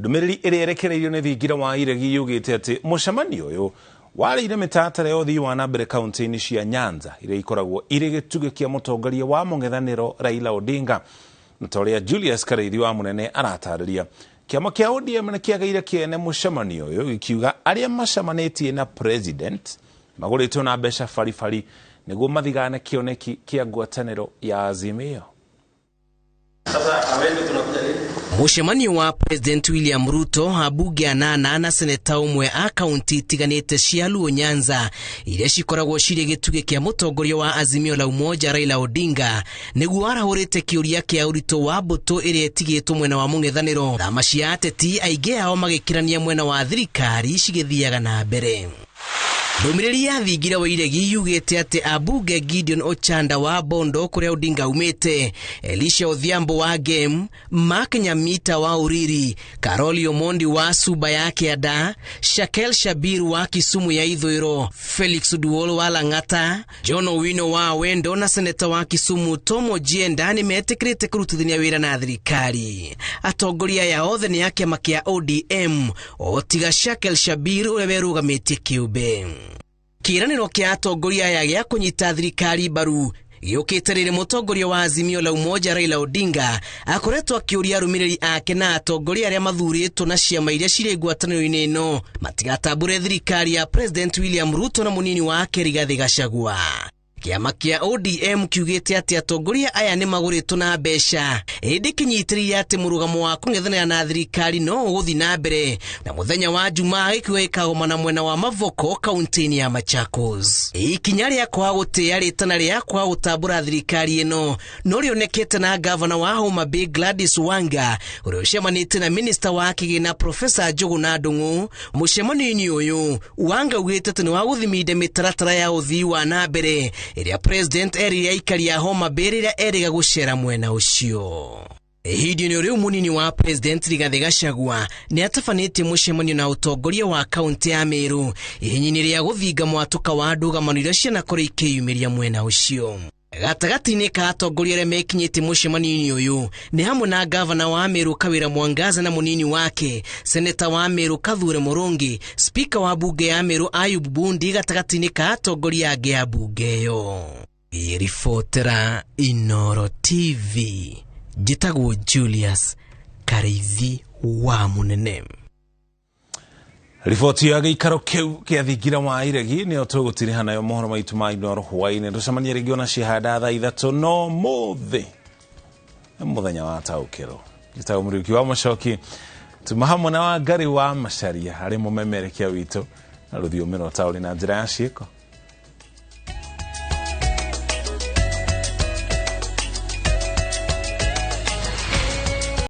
Ndũmĩrĩri ĩrĩa ĩrekereirio nĩ thingira wa iregi yugĩte atĩ mũcemanio ũyũ warĩire mĩtaratara ya ũthii wa na mbere kaunti-inĩ cia Nyanza iria ikoragwo irĩ gĩtugĩ kĩa mũtongoria wa mũng'ethanĩro Raila Odinga. Na ta ũrĩa Julius Karĩithi wa Mũnene aratarĩria, kĩama kĩa ODM nĩ kĩagĩire kĩene mũcemanio ũyũ gĩkiuga arĩa macemanĩtie na president magũrĩtwo na mbeca baribari nĩguo mathigane kĩoneki kĩa ngwatanĩro ya Azimio. Mũcemanio wa President William Ruto, ambunge anana na seneta ũmwe a kaunti itiganĩte cia Luo Nyanza iria cikoragwo cirĩ gĩtugĩ kĩa mũtongoria wa Azimio la Umoja Raila Odinga nĩguo arahũrĩte kĩũria kĩa ũritũ wa mbũtũ ĩrĩa ĩtigĩtwo mwena wa mũng'ethanĩro. Thama cia ateti aingĩ ao magĩkĩrania mwena wa thirikari cigĩthiaga na mbere. Ndũmĩrĩri ya thingira wa iregi yugĩte atĩ ambunge Gideon Ochanda wa Bondo kũrĩa Odinga aumĩte, Elisha Odhiambo wa Gem, Mark Nyamita wa Uriri, Caroli Omondi wa Suba ya Kĩanda, Shakel Shabir wa Kisumu ya Ithũĩro, Felix Duol wa Lang'ata, John Owino wa Wendo na seneta wa Kisumu Tom Ojienda nĩ metĩkĩrĩte kũrutithania wĩra na thirikari. Atongoria aya othe nĩ a kĩama kĩa ODM o tiga Shakel Shabir ũrĩa werũgamĩtie kĩũmbe. Kĩĩranĩro kĩa atongoria aya gĩa kũnyita thirikari mbaru gĩũkĩte rĩrĩ mũtongoria wa Azimio la Umoja Raila Odinga akoretwo akĩũria arũmĩrĩri ake na atongoria arĩa mathurĩtwo na ciama iria cirĩ ngwatanĩro-inĩ ĩno matigatambũre thirikari ya President William Ruto na mũnini wake Rigathĩ Gachagua. Kĩama kĩa ODM kiugĩte atĩ atongoria aya nĩ magũrĩtwo na mbeca, ĩndĩ kĩnyitĩrĩire atĩ mũrũgamo wa kũng'ethanĩra na thirikari no ũgũthiĩ na mbere, na mũthenya wa Jumaa gĩkiuga gĩkagomana mwena wa Mavoko kaunti-inĩ ya Machakos. Ikinya rĩa kwaga gũtĩĩa rĩtana rĩa kwaga gũtambũra thirikari ĩno no rĩonekete na gavana wa Homa Bay Gladys Wanga ũrĩa ũcemanĩtie na minista wa kĩgĩna Profesa Njũgũna Ndung'u. Mũcemanio-inĩ ũyũ Wanga augĩte atĩ nĩ wa gũthiminda mĩtaratara ya ũthii wa na mbere ĩrĩa president erĩire aikari a Homa Bay rĩrĩa erĩga gũcera mwena ũcio. Ihinda-inĩ rĩu mũnini wa president Rigathĩ Gachagua nĩ atabanĩtie mũcemanio na ũtongoria wa kaunti ya Meru ihenya-inĩ rĩa gũthinga mwatũka wa ndũgamano iria cianakorwo ikĩyumĩria mwena ũcio. Gatagatĩ-inĩ ka atongoria arĩa mekinyĩtie mũcemanio-inĩ ũyũ nĩ hamwe na gavana wa Meru Kawira Mwangaza na mũnini wake, seneta wa Meru Kathure Murungi, spika wa bunge ya Meru Ayub Bundi gatagatĩ-inĩ ka atongoria angĩ a bunge ĩyo. Ribotera Inooro TV, njĩtagwo Julius Karĩithi wa Mũnene. Riboti ya gĩikaro kĩu kĩa thingira wa iregi nĩyo tũgũtiriha nayo mohoro maitũ ma Inooro hwaĩ-inĩ. Tũcemanie rĩngĩ ona cihanda thaa 3 no mũthĩ nĩ mũthenya wa taũkĩrwo. Njĩtagwo Mũriũki wa Mũcoki, tuma hamwe na Wangari wa Macharia arĩ mũmemerekia witũ na rũthiomi rwa taũni na njĩra ya ciĩko.